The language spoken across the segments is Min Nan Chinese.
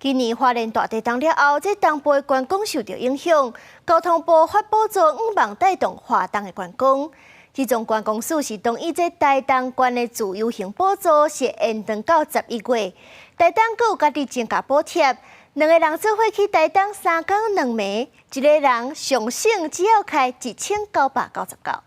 今年花蓮大地動了後，這東部的觀光受著影響。交通部發補助，向望帶動華東的觀光。這種觀光署是同意這台東縣的自由行補助是延長到11月。台東閣有家己增加補貼，兩个人做伙去台東3工2暝，一个人上省只要開1999。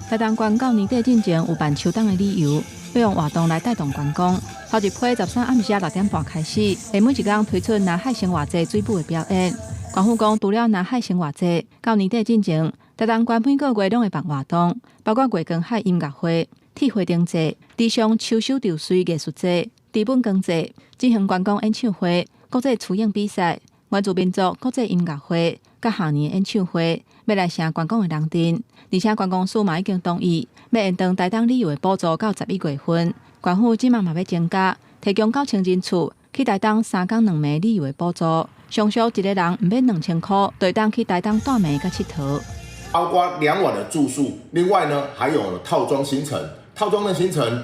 台東縣到年底進前有辦秋冬的旅遊，欲用活動來帶動觀光。頭一批13暗時6點半開始，會每一工推出藍海生活節水舞的表演。縣府講，除了藍海生活節，到年底進前，台東縣每個月攏會辦活動，包括月光海音樂會、鐵花燈節、池上秋收稻穗藝術節、知本光節、進行觀光演唱會、國際廚藝比賽、原住民族國際音樂會、佮跨年演唱會，欲來成觀光的人陣。而且觀光署嘛已經同意，欲延長台東旅遊的補助到11月份。縣府這馬嘛欲增加，提供9000人次去台東3工2暝旅遊的補助，上俗一个人毋免2000箍，就會當去台東蹛暝佮𨑨迌。包括2晚的住宿，另外呢還有套裝行程。套裝的行程，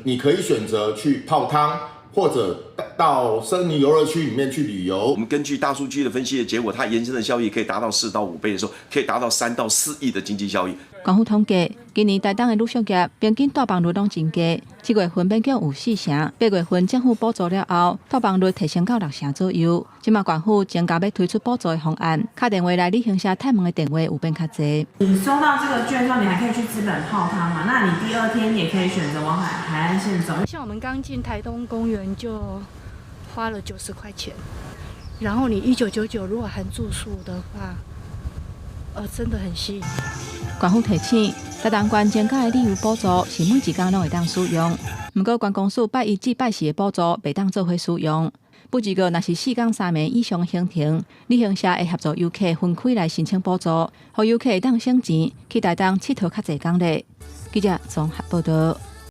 你可以選擇去泡湯，或者到森林遊樂區裡面去旅遊。我們根據大數據的分析的結果，它延伸的效益可以達到4到5倍的時候，可以達到3到4億的經濟效益。縣府統計，今年台東的旅宿業平均住房率攏真低，7月份勉強有四成，8月份政府補助了後，住房率提升到六成左右。這馬縣府增加欲推出補助的方案，敲電話來旅行社探問的電話有變較濟。你收到這個券後，你還可以去知本泡湯嘛？那你第二天也可以選擇往海岸線走。像我們剛進台東公園就花了90塊錢，然後你1999如果含住宿的話，真的很吸引。縣府提醒，台東縣增加的旅遊補助是每一工攏會當使用，毋過觀光署拜一至拜四的補助袂當做伙使用。不過，若是4工3暝以上行程，旅行社會協助遊客分開來申請補助，予遊客會當省錢去台東𨑨迌較濟工咧。記者綜合報導。